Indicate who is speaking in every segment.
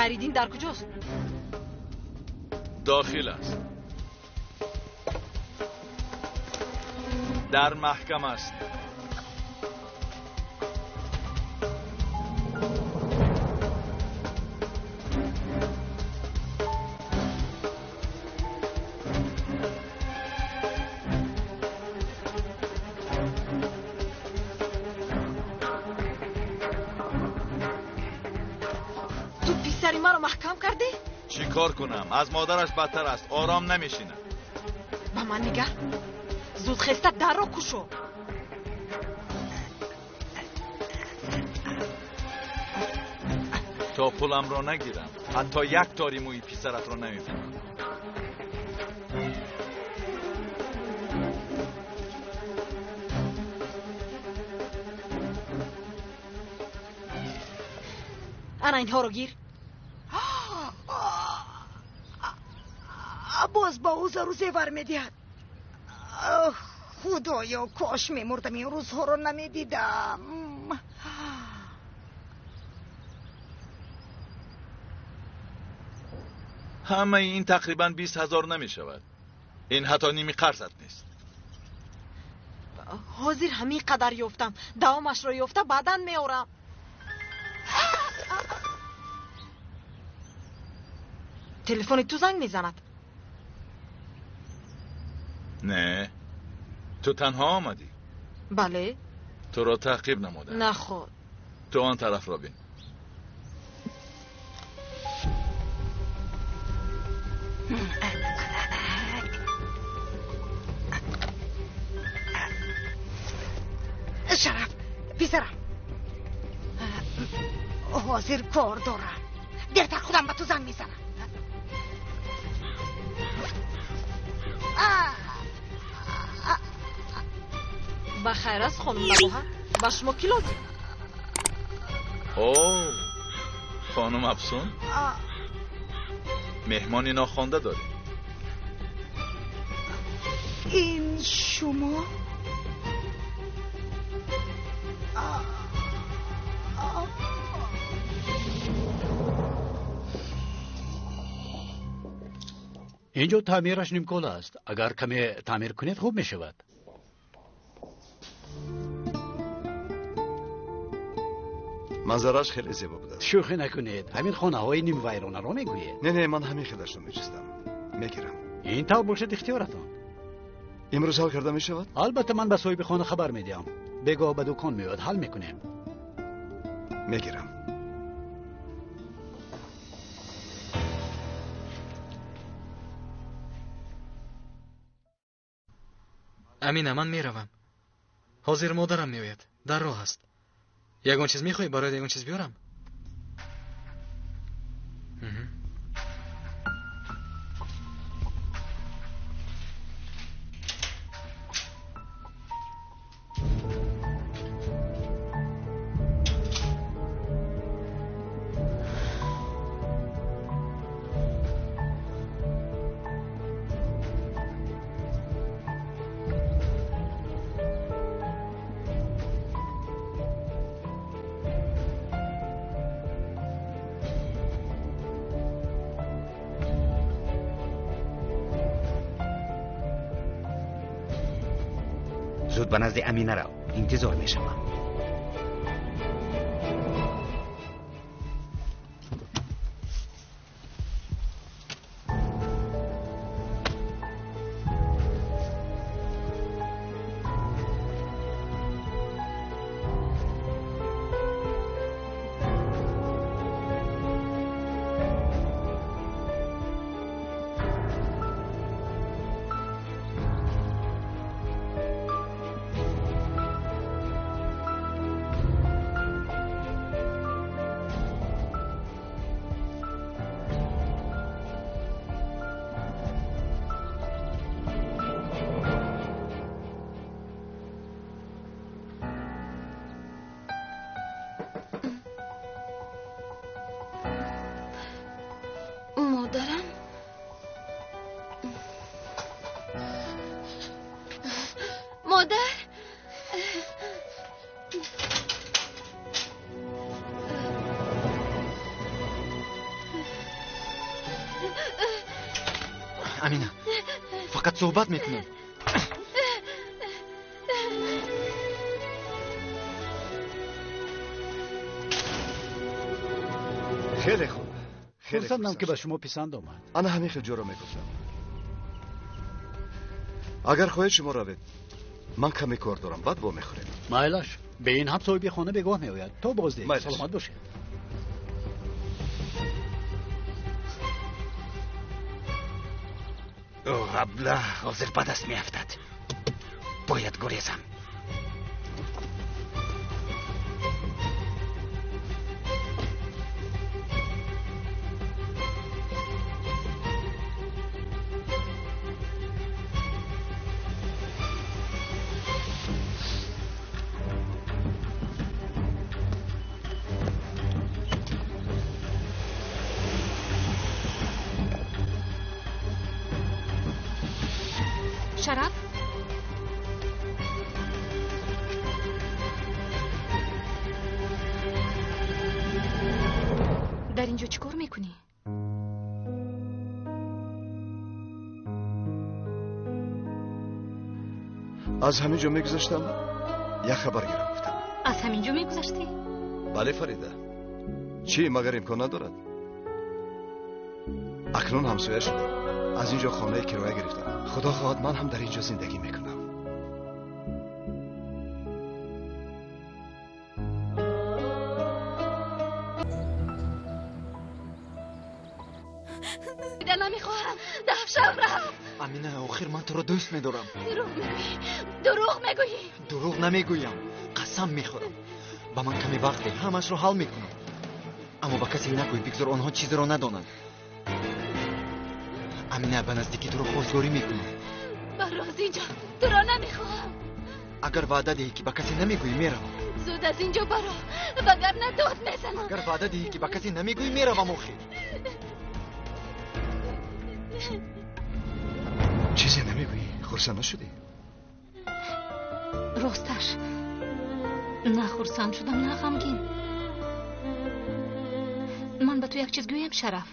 Speaker 1: Хайриддин дар куҷост?
Speaker 2: Дохил аст. Дар маҳкам аст.
Speaker 1: Ту писари маро маҳкам кардӣ?
Speaker 2: Чӣ кор кунам? Аз модараш бадтар аст. Ором намешинад.
Speaker 1: Ба ман нигар. Зуд хеста дарро кушо.
Speaker 2: То пуламро нагирам, ҳатто як тори мӯи писаратро намебинам.
Speaker 1: Ана инҳоро гир.
Speaker 3: Боз ба ӯ зару зевар медиҳад. Худоё, кош мемурдам, ин рӯзҳоро намедидам.
Speaker 2: Ҳамаи ин тақрибан 20 000 намешавад. Ин ҳатто ними қарзат нест.
Speaker 1: Ҳозир ҳамин қадар ёфтам. Давомашро ёфта баъдан меорам. Телефони ту занг мезанад.
Speaker 2: Не, ту танҳо омадӣ.
Speaker 1: Бале.
Speaker 2: Туро таъқиб намудам.
Speaker 1: Наход.
Speaker 2: Ту он тарафро бин.
Speaker 3: Шараф, писарам, ҳозир кор дорам. Дертар худам ба ту занг мезанам.
Speaker 1: Ба хайр аст, хонум Набоҳат. Ба шумо кӣ лозим?
Speaker 2: О, хонум Афсун, меҳмони нохонда дорем.
Speaker 3: Ин шумо?
Speaker 4: Инҷо таъмираш нимкола аст. Агар каме таъмир кунед, хуб мешавад.
Speaker 5: Манзараш хеле зебо будааст.
Speaker 4: Шӯхӣ накунед, ҳамин хонаҳои нимвайронаро мегӯед?
Speaker 5: Не, не, ман ҳамин хелашро меҷустам. Мегирам.
Speaker 4: Ин тавр бошад, ихтиёратон.
Speaker 5: Имрӯз ҳал карда мешавад?
Speaker 4: Албатта, ман ба соҳиби хона хабар медиҳам. Бегоҳ ба дукон меояд, ҳал мекунем.
Speaker 5: Мегирам.
Speaker 6: Амина, ман меравам. Ҳозир модарам меояд, дар роҳ аст. Ягон чиз мехоҳӣ? Барояд ягон чиз биёрам?
Speaker 7: Зуд ба назди Амина рав, интизор мешавам.
Speaker 8: Модарам? Модар?
Speaker 9: Фақат суҳбат мекунем.
Speaker 5: Хеле хуб.
Speaker 4: Хурсандам, ки ба шумо писанд омад.
Speaker 5: Ана ҳамин хел ҷоро мегуфтам. Агар хоҳед, шумо равед, ман каме кор дорам, баъд вомехӯрем.
Speaker 4: Майлаш, бе ин ҳам соҳиби хона бегоҳ меояд. То боздед, саломат бошед.
Speaker 7: Абла ҳозир ба даст меафтад. Бояд гурезам.
Speaker 1: Шараф? Дар ин ҷо чӣ кор мекунӣ?
Speaker 5: Аз ҳамин ҷо мегузаштам, як хабар гирам гуфтам.
Speaker 1: Аз ҳамин ҷо мегузаштӣ?
Speaker 5: Бале, Фарида. Чӣ, магар имкон надорад? Акнун ҳамсоя шудем. Аз ин ҷо хонаи кироя гирифтам. Худо хоҳад, ман ҳам дар ин ҷо зиндагӣ мекунам.
Speaker 8: Намехоҳам. Даҳшам рафт.
Speaker 9: Амина, охир ман туро дӯст медорам.
Speaker 8: Дурӯғ мегӯӣ, дурӯғ мегӯӣ.
Speaker 9: Дурӯғ намегӯям, қасам мехӯрам. Ба ман каме вақт деҳ, ҳамашро ҳал мекунам. Аммо ба касе нагӯй, бигзор онҳо чизеро надонанд. Амина, ба наздикӣ туро хостгорӣ мекунам.
Speaker 8: Баро аз ин ҷо, туро намехоҳам.
Speaker 9: Агар ваъда диҳӣ, ки ба касе намегӯӣ, меравам.
Speaker 8: Зуд аз ин ҷо баро, вагарна дод мезанам.
Speaker 9: Агар ваъда диҳӣ, ки ба касе намегӯӣ, меравам охир.
Speaker 5: Чизе намегӯӣ? Хурсанд нашудӣ?
Speaker 1: Росташ, на хурсанд шудам, на ғамгин. Ман ба ту як чиз гӯям, Шараф.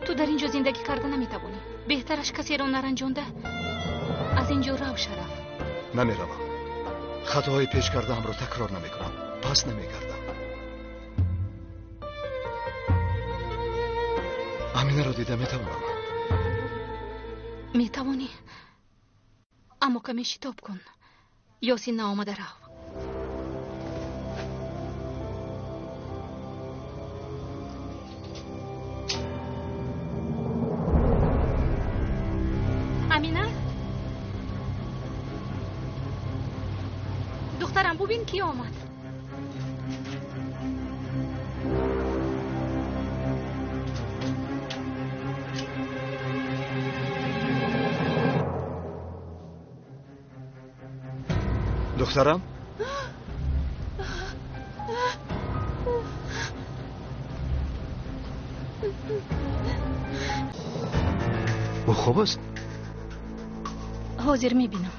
Speaker 1: Ту дар ин ҷо зиндагӣ карда наметавонӣ. Беҳтараш касеро наранҷонда аз ин ҷо рав, Шараф.
Speaker 5: Намеравам. Хатоҳои пеш кардаамро такрор намекунам, пас намегардам. Аминаро дида метавонам?
Speaker 1: Метавонӣ, аммо каме шитоб кун. Ёсин наомада рав. Амина, духтарам, бубин, ки омад.
Speaker 5: Духтарам? Ӯ хуб аст?
Speaker 1: Ҳозир мебинам.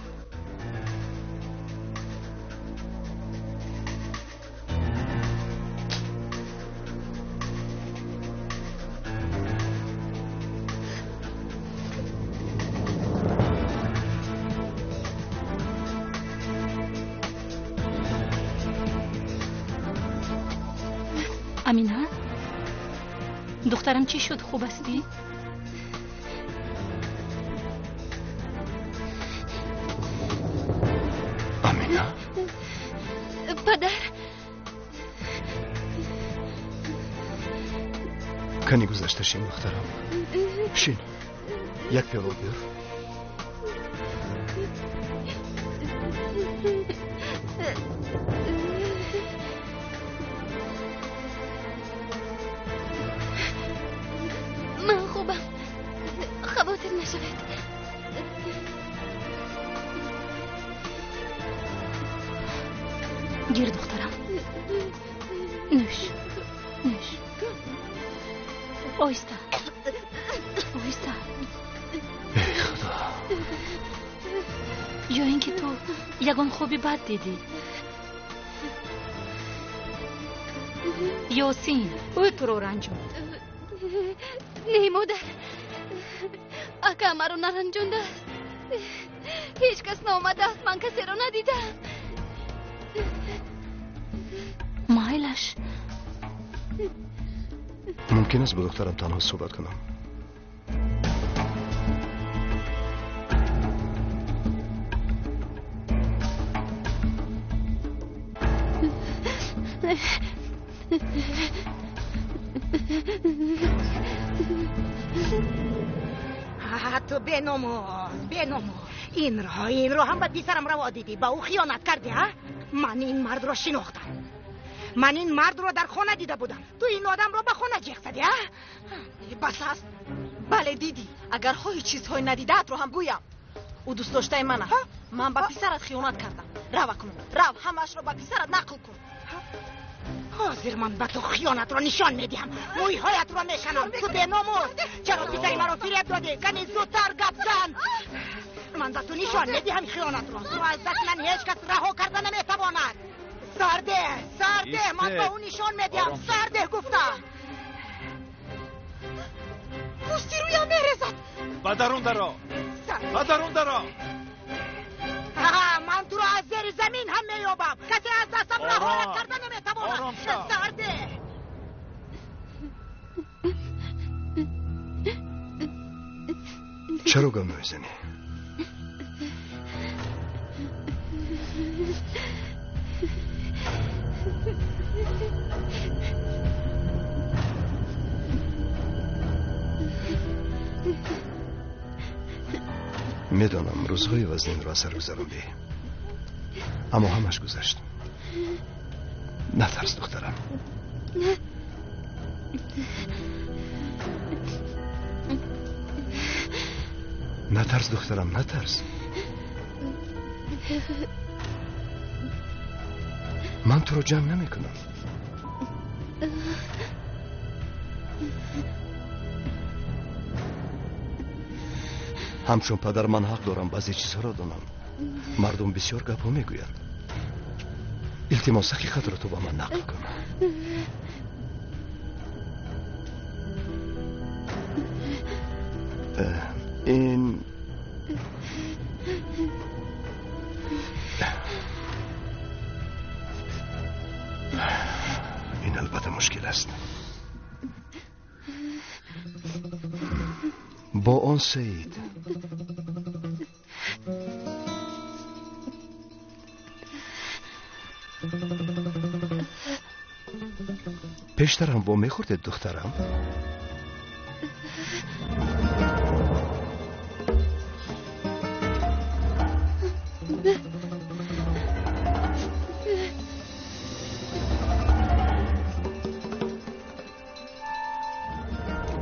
Speaker 1: Амина, духтарам, чӣ шуд? Хуб ҳастӣ?
Speaker 5: Амина?
Speaker 8: Падар.
Speaker 5: Кани гузашта шин, духтарам. Шин. Як пиёла биёр.
Speaker 8: Ман хубам. Хавотир нашавед.
Speaker 1: Гир, духтарам. Нӯш. Нӯш. Оҳиста. Оҳиста.
Speaker 5: Эй Худо.
Speaker 1: Ё ин ки ту ягон хоби бад дидӣ? Ёсин, ӯ туро ранҷонд.
Speaker 8: Не, модар. Ака маро наранҷондааст. Ҳеҷ кас наомадааст, ман касеро надидам.
Speaker 1: Майлаш.
Speaker 5: Мумкин аст бо духтарам танҳо суҳбат кунам?
Speaker 3: Ту беномус, беномус. Инро ҳам ба писарам раво дидӣ, ба ӯ хиёнат кардӣ, ҳа? Ман ин мардро шинохтам. Ман ин мардро дар хона дида будам. Ту ин одамро ба хона ҷеғ задӣ, ҳа?
Speaker 10: Бас аст. Бале, дидӣ. Агар хоҳӣ чизҳои надидаатро ҳам гӯям. Ӯ дӯстдоштаи ман аст. Ман ба писарат хиёнат кардам. Рав акнун, рав, ҳамаашро ба писарат нақл кун.
Speaker 3: Ҳозир ман ба ту хиёнатро нишон медиҳам. Мӯйҳоятро мешанам. Ту беномус. Чаро писари маро фиреб додӣ? Кани зудтар гап зан. Ман ба ту нишон медиҳам хиёнатро. Ту аз дасти ман ҳеҷ кас раҳо карда наметавонад. Сарде, сарде, ман ба ӯ нишон медиҳам. Сарде гуфтам.
Speaker 10: Пӯсти рӯям мерезад.
Speaker 2: Ба дарун даро. Ба дарун даро.
Speaker 3: Ман туро аз зери замин ҳам меёбам. Касе аз дастам раҳоят карда наметавонад. Сарде.
Speaker 5: Чаро гам намезанӣ? Медонам рӯзҳои вазнинро аз сар гузарондӣ, аммо ҳамаш гузашт. Натарс, духтарам. Натарс, духтарам, натарс. Ман туро ҷанг намекунам. Ҳамчун падар ман ҳақ дорам баъзе чизҳоро донам. Мардум бисёр гапҳо мегӯянд. Илтимос, ҳақиқатро ту ба ман нақл кун. Ин албатта мушкил аст. Бо он Саид пештарам во мехӯрдед, духтарам?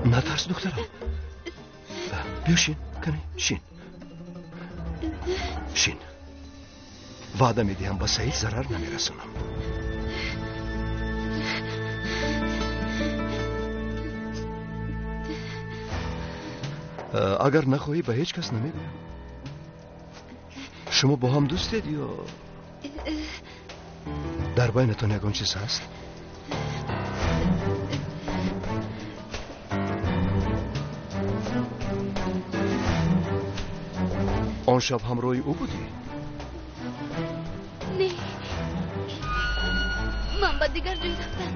Speaker 5: Натарс, духтарам. Биё шин, кани, шин. Шин. Ваъда медиҳам, ба Саид зарар намерасонам. Агар нахоҳӣ, ба ҳеҷ кас намегӯям. Шумо бо ҳам дӯстед ё дар байнатон ягон чиз ҳаст? Он шаб ҳамроҳи ӯ будӣ?
Speaker 8: Не, ман ба дигар ҷой рафтам.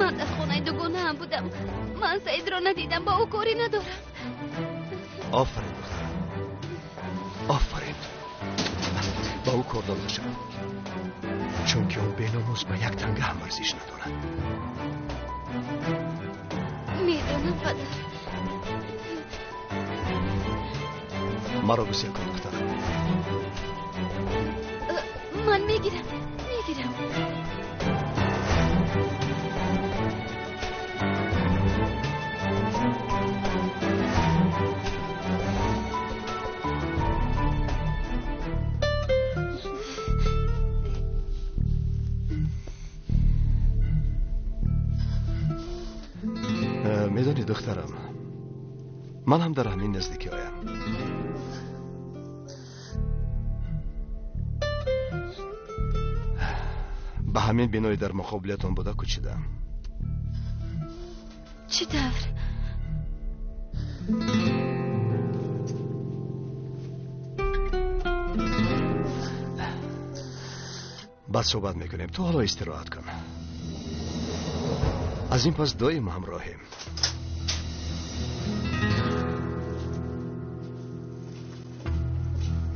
Speaker 8: Ман дар хонаи дугонаам будам. Ман Саидро надидам, ба ӯ корӣ надорам.
Speaker 5: Офарин, духтарам, офарин. Ба ӯ кордор нашав, чунки он беномус ба як танга ҳам арзиш надорад.
Speaker 8: Медонам, падар.
Speaker 5: Маро гусел кун, духтарам.
Speaker 8: Ман мегирам, мегирам.
Speaker 5: Медонӣ, духтарам, ман ҳам дар ҳамин наздикӣ оям. Ба ҳамин бинои дар муқобилиятон буда кӯчидам.
Speaker 8: Чӣ тавр?
Speaker 5: Баъд суҳбат мекунем. Ту ҳоло истироҳат кун. Аз ин пас доим ҳамроҳем.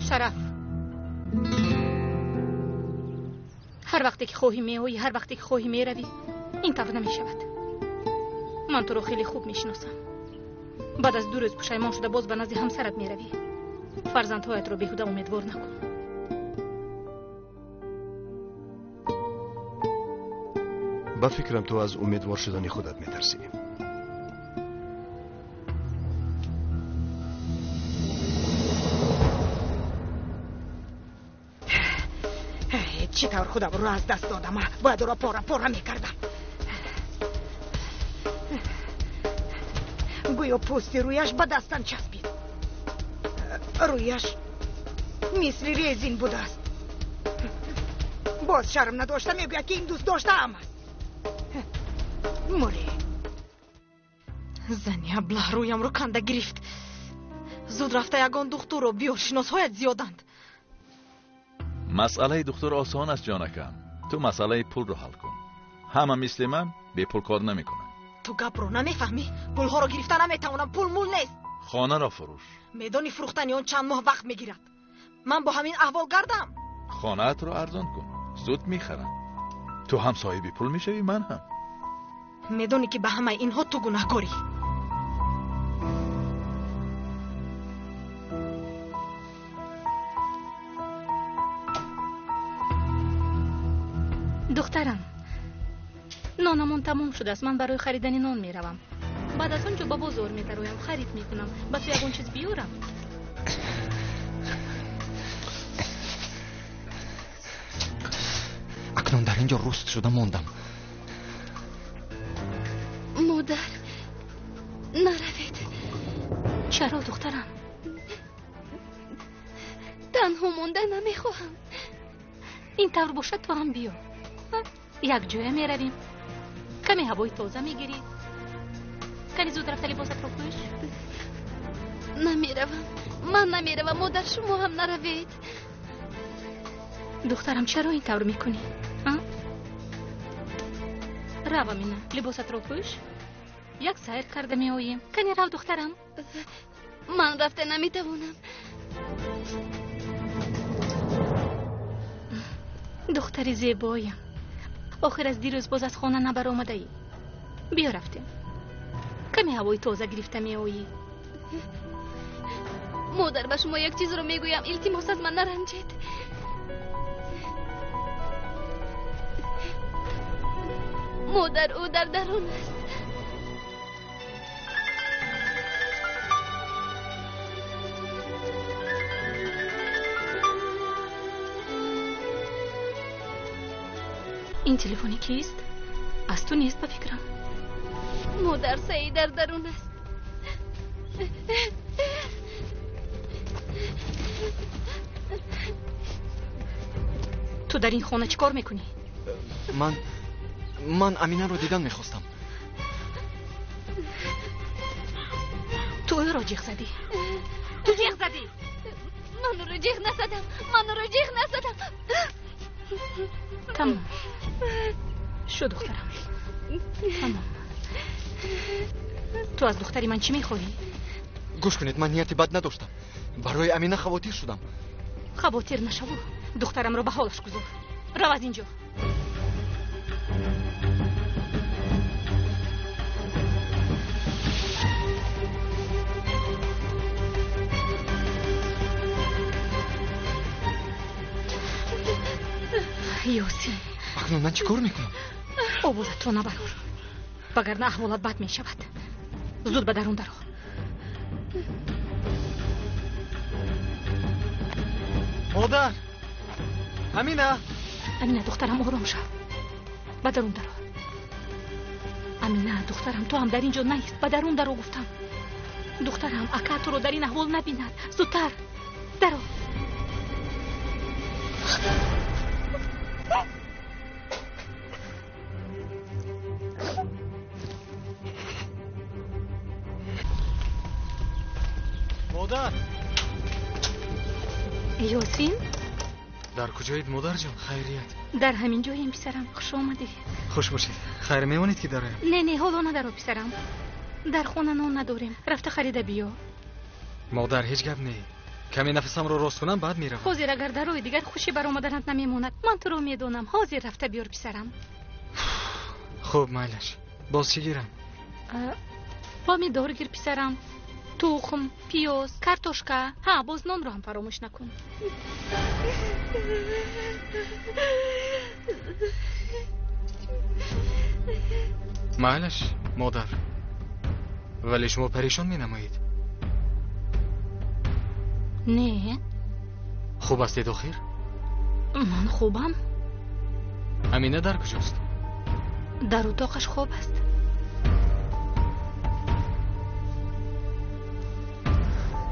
Speaker 1: Шараф, ҳар вақте ки хоҳӣ меоӣ, ҳар вақте ки хоҳӣ меравӣ. Ин тавр намешавад. Ман туро хеле хуб мешиносам. Баъд аз 2 рӯз пушаймон шуда боз ба назди ҳамсарат меравӣ. Фарзандҳоятро беҳуда умедвор накун.
Speaker 5: Ба фикрам ту аз умедвор шудани худат метарсӣ.
Speaker 3: Чӣ тавр худамро аз даст додам? Бояд ӯро пора пора мекардам. Гӯё пӯсти рӯяш ба дастам часпид. Рӯяш мисли резин будааст. Боз шарм надошта мегӯяд, ки ин дӯст доштаам аст. Мурӣ.
Speaker 10: Зани аблаҳ рӯямро канда гирифт. Зуд рафта ягон духтурро биёр, шиносҳоят зиёданд.
Speaker 2: Масъалаи духтур осон аст, ҷонакам. Ту масъалаи пулро ҳал кун. Ҳама мисли ман бепул кор намекунанд.
Speaker 10: Ту гапро намефаҳмӣ? Пулҳоро гирифта наметавонам, пул мул нест.
Speaker 2: Хонаро фурӯш.
Speaker 10: Медонӣ фурӯхтани он чанд моҳ вақт мегирад. Ман бо ҳамин аҳвол гардам.
Speaker 2: Хонаатро арзон кун, зуд мехарам. Ту ҳам соҳиби пул мешавӣ, ман ҳам.
Speaker 10: Медонӣ ки ба ҳамаи инҳо ту гунаҳкорӣ.
Speaker 1: Духтарам, нонамон тамом шудааст. Ман барои харидани нон меравам. Баъд аз он ҷо ба бозор медароям, харид мекунам. Ба ту ягон чиз биёрам?
Speaker 9: Акнун дар ин ҷо руст шуда мондам.
Speaker 8: Модар, наравед.
Speaker 1: Чаро, духтарам?
Speaker 8: Танҳо монда намехоҳам.
Speaker 1: Ин тавр бошад, ту ҳам биё. Якҷоя меравем. Каме ҳавои тоза мегирӣ. Кани зуд рафта либосатро пӯш.
Speaker 8: Намеравам. Ман намеравам, модар, шумо ҳам наравед.
Speaker 1: Духтарам, чаро ин тавр мекунӣ? Рав, Амина, либосатро пӯш. Як сайр карда меоем. Кани рав, духтарам.
Speaker 8: Ман рафта наметавонам.
Speaker 1: Духтари зебоям, охир аз дирӯз боз аз хона набаромадаӣ. Биё рафтем. Каме ҳавои тоза гирифта меоӣ.
Speaker 8: Модар, ба шумо як чизро мегӯям. Илтимос, аз ман наранҷед. Модар, ӯ дар дарун аст.
Speaker 1: Ин телефони кист? Аз ту нест, ба фикрам.
Speaker 8: Модар, Саид дар дарун аст.
Speaker 1: Ту дар ин хона чӣ кор мекунӣ?
Speaker 9: Ман Аминаро дидан мехостам.
Speaker 1: Ту ӯро ҷиғ задӣ. Ту ҷиғ задӣ.
Speaker 8: Ман ӯро ҷиғ назадам. Ман ӯро ҷиғ назадам.
Speaker 1: Тамом шу, духтарам, тамом. Ту аз духтари ман чӣ мехоҳӣ?
Speaker 9: Гӯш кунед, ман нияти бад надоштам. Барои Амина хавотир шудам.
Speaker 1: Хавотир нашаву, духтарамро ба ҳолаш гузор. Рав аз инҷо. Ёсин,
Speaker 9: акнун ман чӣ кор мекунам?
Speaker 1: Овозатро набарор, вагарна аҳволат бад мешавад. Зуд ба дарун даро.
Speaker 6: Модар, Амина.
Speaker 1: Амина, духтарам, ором шав. Ба дарун даро. Амина, духтарам, ту ҳам дар ин ҷо наист. Ба дарун даро гуфтам. Духтарам, ака туро дар ин аҳвол набинад. Зудтар даро.
Speaker 6: Модар!
Speaker 1: Ёсин?
Speaker 6: Дар куҷоед, модарҷон? Хайрият?
Speaker 1: Дар ҳамин ҷоем, писарам. Хуш омадӣ.
Speaker 6: Хуш бошед. Хайр мемонед ки дароям?
Speaker 1: Не, не, ҳоло надаро, писарам. Дар хона нон надорем. Рафта харида биё.
Speaker 6: Модар, ҳеҷ гап не. Каме нафасамро рост кунам, баъд меравам.
Speaker 1: Ҳозир агар дарои, дигар хушӣ баромаданат намемонад. Ман туро медонам. Ҳозир рафта биёр, писарам.
Speaker 6: Хуб, майлаш. Боз чӣ гирам?
Speaker 1: Помидор гир, писарам. Тухм, пиёз, картошка. Ҳа, боз нонро ҳам фаромӯш накун.
Speaker 6: Майлаш, модар. Вале шумо парешон менамоед.
Speaker 1: Не.
Speaker 6: Хуб ҳастед охир?
Speaker 1: Ман хубам.
Speaker 6: Амина дар куҷост?
Speaker 1: Дар утоқаш хоб аст.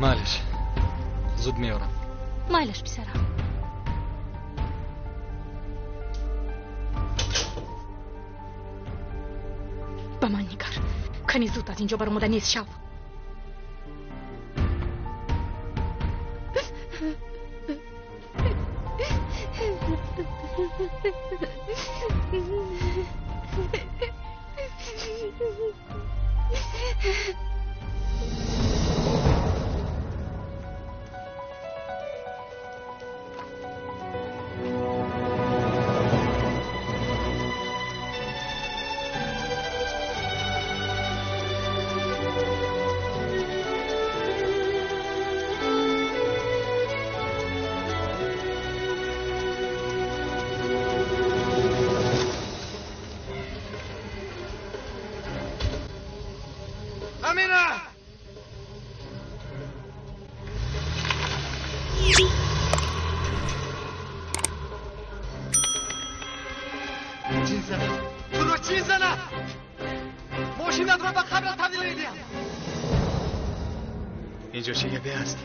Speaker 6: Майлаш, зуд меорам.
Speaker 1: Майлаш, писарам. Ба ман нигар. Кани зуд аз инҷо баромада нест шав.
Speaker 6: Инҷо чӣ гапе аст?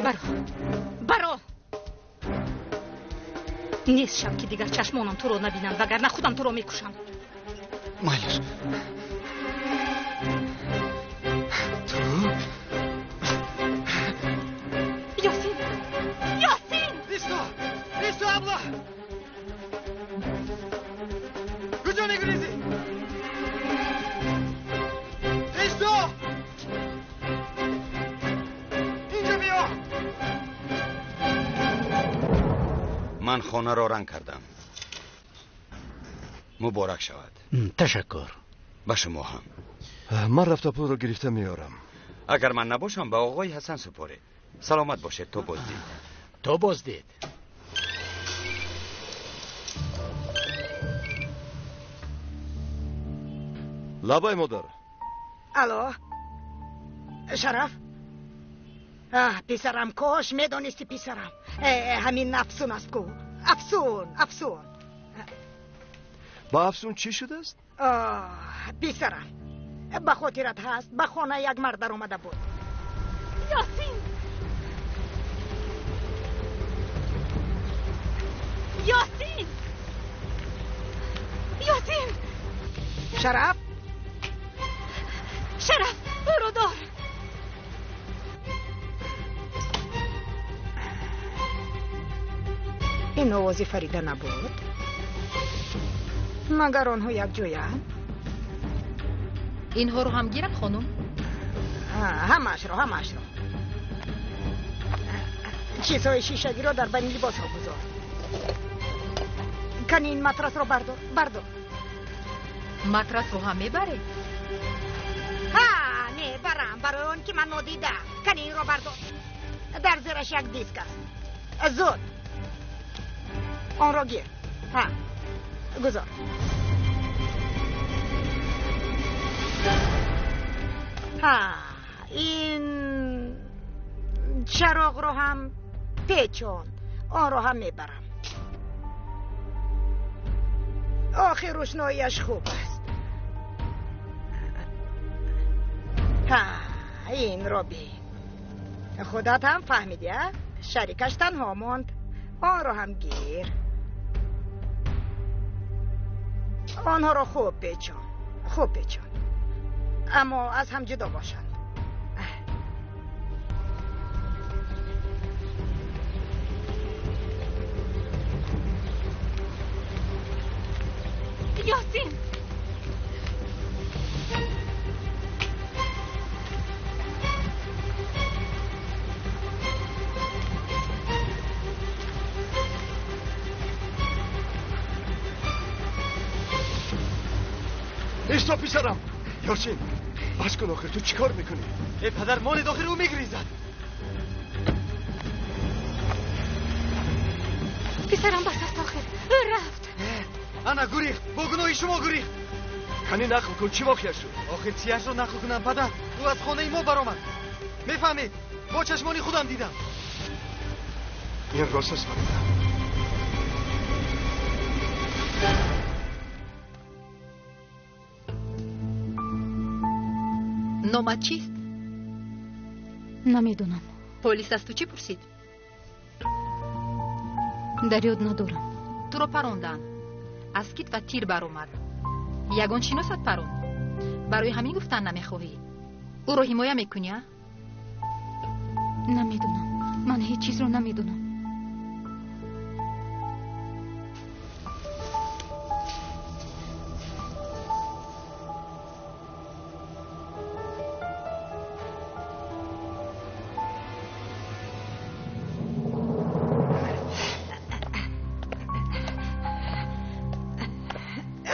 Speaker 1: Баро, баро! Нест шав, ки дигар чашмонам туро набинанд, вагарна худам туро мекушам.
Speaker 6: Майлаш. Ту?
Speaker 1: Ёсин! Ёсин!
Speaker 6: Исто! Исто, абла! Куҷо мегурезӣ? Исто! Инҷо биё!
Speaker 7: Ман хонаро ранг кардам. Муборак шавад.
Speaker 4: Ташаккур.
Speaker 7: Ба шумо ҳам.
Speaker 5: Ман рафта пулро гирифта меорам.
Speaker 7: Агар ман набошам, ба оғои Ҳасан супоред. Саломат бошед, то боздид.
Speaker 4: То боздид.
Speaker 5: Лабай, модар.
Speaker 3: Алло, Шараф? Писарам, кош медонисти, писарам. Ҳамин афсун аст ку. Афсун, афсун.
Speaker 5: Ба афсун чӣ шудааст?
Speaker 3: Писарам, ба хотират ҳаст, ба хона як мард даромада буд.
Speaker 1: Ёсин! Ёсин! Ёсин!
Speaker 3: Шараф?
Speaker 1: Шараф, ӯро дор!
Speaker 3: Ин овози Фарида набуд? Магар онҳо якҷоянд?
Speaker 11: Инҳоро ҳам гирам, хонум?
Speaker 3: Ҳамаашро, ҳамаашро. Чизҳои шишагиро дар байни либосҳо гузор. Кани ин матрасро бардор, бардор.
Speaker 11: Матрасро ҳам мебаред?
Speaker 3: Ҳа, мебарам, барои он ки ман нодидам. Кани инро бардор. Дар зераш як диск аст. Зуд. Онро гир. Ҳа, гузор. Ҳа, ин чароғро ҳам печон. Онро ҳам мебарам. Охир рӯшноияш хуб аст. Ҳа, инро бин. Худат ҳам фаҳмидӣ, а? Шарикаш танҳо монд. Онро ҳам гир. Онҳоро хуб печон, хуб печон, аммо аз ҳам ҷудо бошанд.
Speaker 1: Ёсин!
Speaker 5: Исто писарам! Ёсин, бас кун, охир ту чӣ кор мекунӣ?
Speaker 6: Э падар, монед, охир ӯ мегризад.
Speaker 1: Писарам, бас аст охир, ӯ рафт.
Speaker 6: Ана гурехт, бо гуноҳи шумо гурехт.
Speaker 5: Кани нақл кун, чӣ воқеа шуд?
Speaker 6: Охир чияшро нақл кунам, падар? Ӯ аз хонаи мо баромад. Мефаҳмед? Бо чашмони худам дидам.
Speaker 5: Ин рост аст, Фарида.
Speaker 11: Номат чист?
Speaker 1: Намедонам.
Speaker 11: Полис аз ту чӣ пурсид?
Speaker 1: Дар ёд надорам.
Speaker 11: Туро паронданд. Аз кит ва тир баромад. Ягон шиносат паронд. Барои ҳамин гуфтан намехоҳӣ. Ӯро ҳимоя мекунӣ, а?
Speaker 1: Намедонам. Ман ҳеҷ чизро намедонам.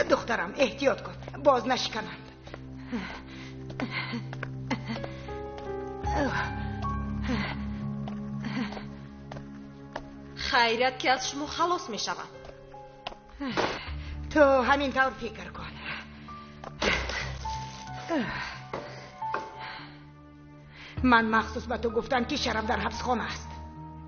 Speaker 3: Духтарам, эҳтиёт кун, боз нашикананд.
Speaker 10: Хайрият ки аз шумо халос мешавам.
Speaker 3: Ту ҳамин тавр фикр кун. Ман махсус ба ту гуфтам, ки Шараф дар ҳабсхона аст.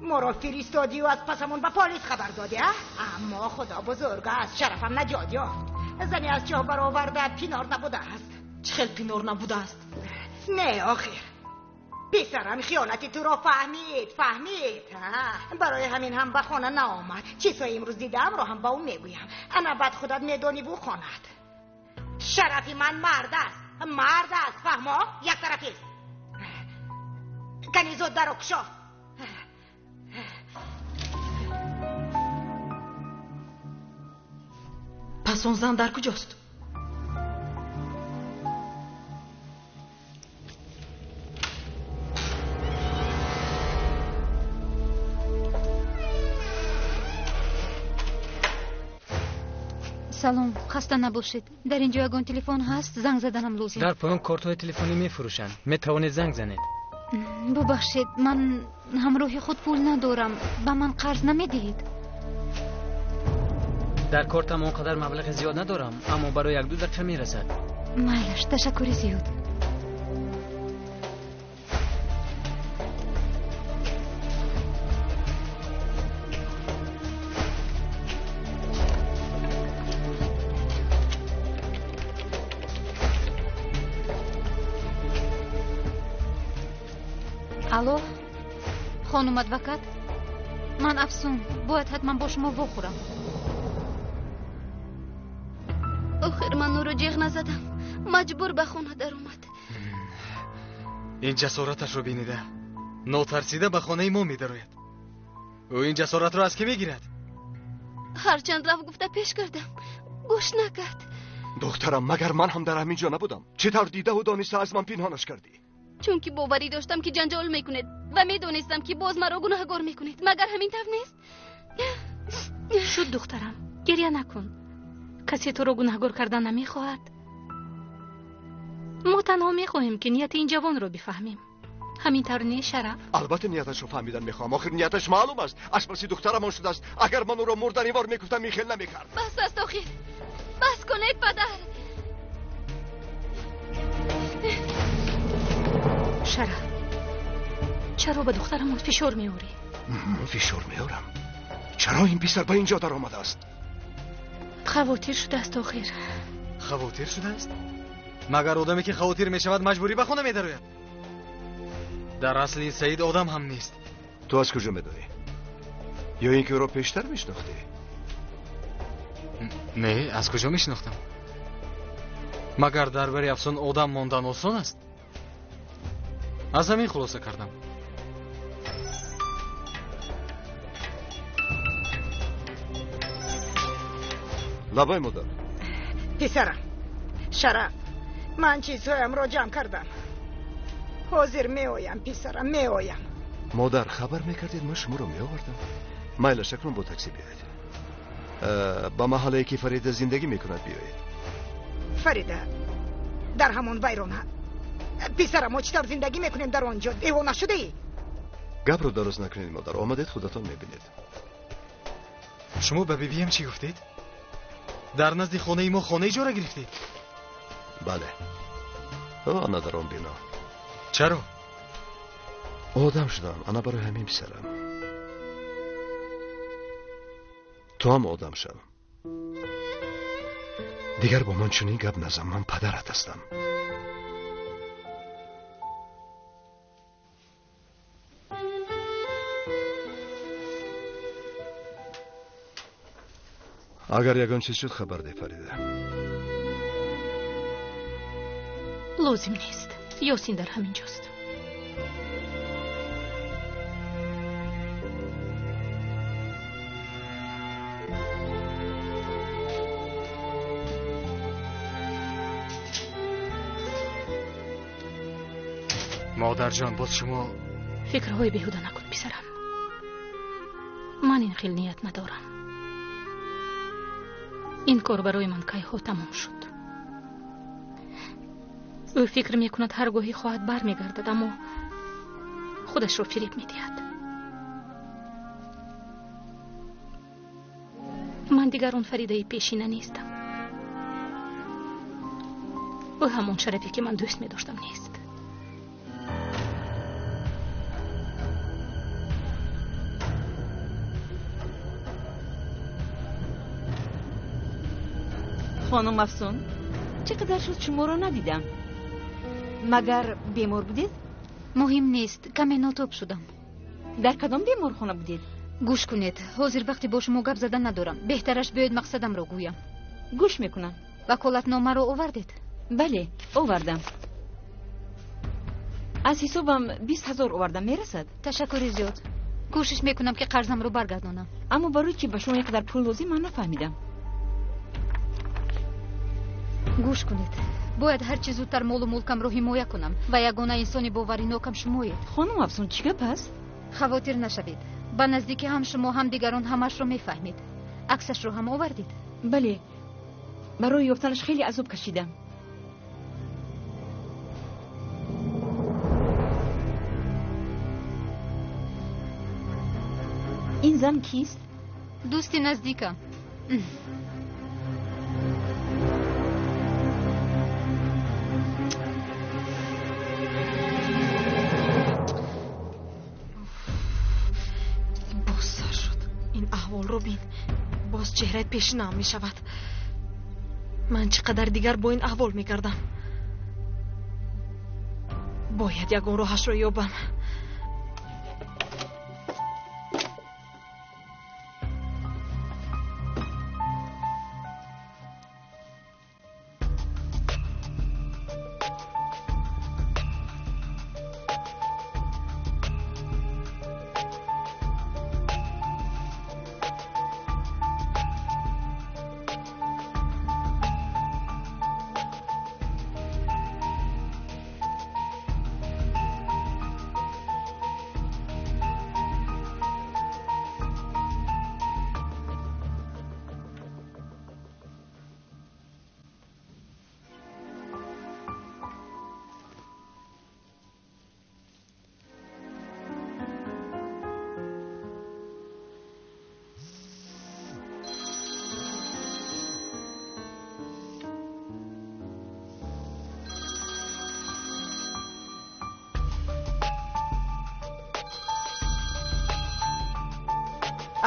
Speaker 3: Моро фиристодию аз пасамон ба полис хабар додӣ, а? Аммо Худо бузург аст, Шарафам наҷот ёфт. Зане аз чоҳ бароварда пинор набудааст.
Speaker 10: Чӣ хел пинор набудааст?
Speaker 3: Не, охир. Писарам хиёнати туро фаҳмид, фаҳмид. Барои ҳамин ҳам ба хона наомад. Чизҳои имрӯз дидаамро ҳам ба ӯ мегӯям. Ана баъд худат медониву хонад. Шарафи ман мард аст, мард аст, фаҳмо? Яктарафист. Кани зуд даро кушо.
Speaker 10: Пас он зан дар куҷост?
Speaker 1: Салом, хаста набошед. Дар инҷо ягон телефон ҳаст? Занг заданам лозим.
Speaker 6: Дар поён кортҳои телефонӣ мефурӯшанд. Метавонед занг занед.
Speaker 1: Бубахшед, ман ҳамроҳи худ пул надорам. Ба ман қарз намедиҳед?
Speaker 6: Дар кортам он қадар маблағи зиёд надорам, аммо барои як-ду дақиқа мерасад.
Speaker 1: Майлаш, ташаккури зиёд. Алло, хонум адвокат? Ман Афсун, бояд ҳатман бо шумо вохӯрам.
Speaker 8: Охир ман ӯро ҷеғ назадам. Маҷбур ба хона даромад.
Speaker 6: Ин ҷасораташро бинида, нотарсида ба хонаи мо медарояд. Ӯ ин ҷасоратро аз кӣ мегирад?
Speaker 8: Ҳарчанд рафт гуфта пеш кардам, гӯш накард.
Speaker 5: Духтарам, магар ман ҳам дар ҳамин ҷо набудам? Чӣ тавр дидаву дониста аз ман пинҳонаш кардӣ?
Speaker 8: Чунки боварӣ доштам, ки ҷанҷол мекунед ва медонистам, ки боз маро гунаҳгор мекунед. Магар ҳамин тавр нест?
Speaker 1: Шуд, духтарам, гиря накун. Касе туро гунаҳгор кардан намехоҳад. Мо танҳо мехоҳем, ки нияти ин ҷавонро бифаҳмем. Ҳамин тавр не, Шараф?
Speaker 5: Албатта нияташро фаҳмидан мехоҳам. Охир нияташ маълум аст. Ашпаси духтарамон шудааст. Агар ман ӯро мурданивор мекуфтам, ин хел намекард.
Speaker 8: Бас аст охир, бас кунед, падар.
Speaker 1: Шараф, чаро ба духтарамон фишор меорӣ?
Speaker 5: Фишор меорам? Чаро ин писар ба ин ҷо даромадааст?
Speaker 1: Хавотир шудааст охир.
Speaker 6: Хавотир шудааст? Магар одаме ки хавотир мешавад, маҷбурӣ ба хона медарояд? Дар асл ин Саид одам ҳам нест.
Speaker 5: Ту аз куҷо медонӣ? Ё ин ки ӯро пештар мешинохтӣ?
Speaker 6: Не, аз куҷо мешинохтам? Магар дар бари Афсун одам мондан осон аст? Аз ҳамин хулоса кардам.
Speaker 5: Лабай модар.
Speaker 3: Писарам, Шараф, ман чизҳоямро ҷамъ кардам. Ҳозир меоям, писарам, меоям.
Speaker 5: Модар, хабар мекардед, ман шуморо меовардам. Майлаш, акнун бо такси биёед. Ба маҳаллае ки Фарида зиндагӣ мекунад биёед.
Speaker 3: Фарида дар ҳамон вайрона. Писарам, мо чӣ тавр зиндагӣ мекунем дар он ҷо? Девона шудаӣ?
Speaker 5: Гапро дароз накунед, модар. Омадед, худатон мебинед.
Speaker 6: Шумо ба бибиям чӣ гуфтед? Дар назди хонаи мо хона иҷора гирифтед?
Speaker 5: Бале. Ана дар он бино.
Speaker 6: Чаро?
Speaker 5: Одам шудам, ана барои ҳамин писарам. Ту ҳам одам шав. Дигар бо ман чунин гап назан, ман падарат ҳастам. Агар ягон чиз шуд, хабар деҳ, Фарида.
Speaker 1: Лозим нест. Ёсин дар ҳамин ҷост.
Speaker 6: Модарҷон, боз шумо
Speaker 1: фикрҳои беҳуда накун, писарам. Ман ин хел ният надорам. Ин кор барои ман кайҳо тамом шуд. Ӯ фикр мекунад ҳар гоҳе хоҳад бармегардад, аммо худашро фиреб медиҳад. Ман дигар он Фаридаи пешина нестам. Ӯ ҳамон Шарафе ки ман дӯст медоштам нест.
Speaker 12: Хонум Афсун, чӣ қадар шуд шуморо надидам. Магар бемор будед?
Speaker 11: Муҳим нест, каме нотоб шудам.
Speaker 12: Дар кадом беморхона будед?
Speaker 11: Гӯш кунед, ҳозир вақте бо шумо гап задан надорам. Беҳтараш биёед мақсадамро гӯям.
Speaker 12: Гӯш мекунам.
Speaker 11: Ваколатномаро овардед?
Speaker 12: Бале, овардам. Аз ҳисобам 20 000 овардам, мерасад?
Speaker 11: Ташаккури зиёд. Кӯшиш мекунам ки қарзамро баргардонам.
Speaker 12: Аммо барои чӣ ба шумо ин қадар пул лозим, ман нафаҳмидам.
Speaker 11: Гӯш кунед, бояд ҳарчи зудтар молу мулкамро ҳимоя кунам ва ягона инсони боваринокам шумоед.
Speaker 12: Хонум Афсун, чӣ гап аст?
Speaker 11: Хавотир нашавед, ба наздикӣ ҳам шумо, ҳам дигарон ҳамаашро мефаҳмед. Аксашро ҳам овардед?
Speaker 12: Бале, барои ёфтанаш хеле азоб кашидам. Ин зан кист?
Speaker 11: Дӯсти наздикам.
Speaker 10: Аҳволро бин, боз чеҳраи пешинаам мешавад. Ман чӣ қадар дигар бо ин аҳвол мегардам? Бояд ягон роҳашро ёбам.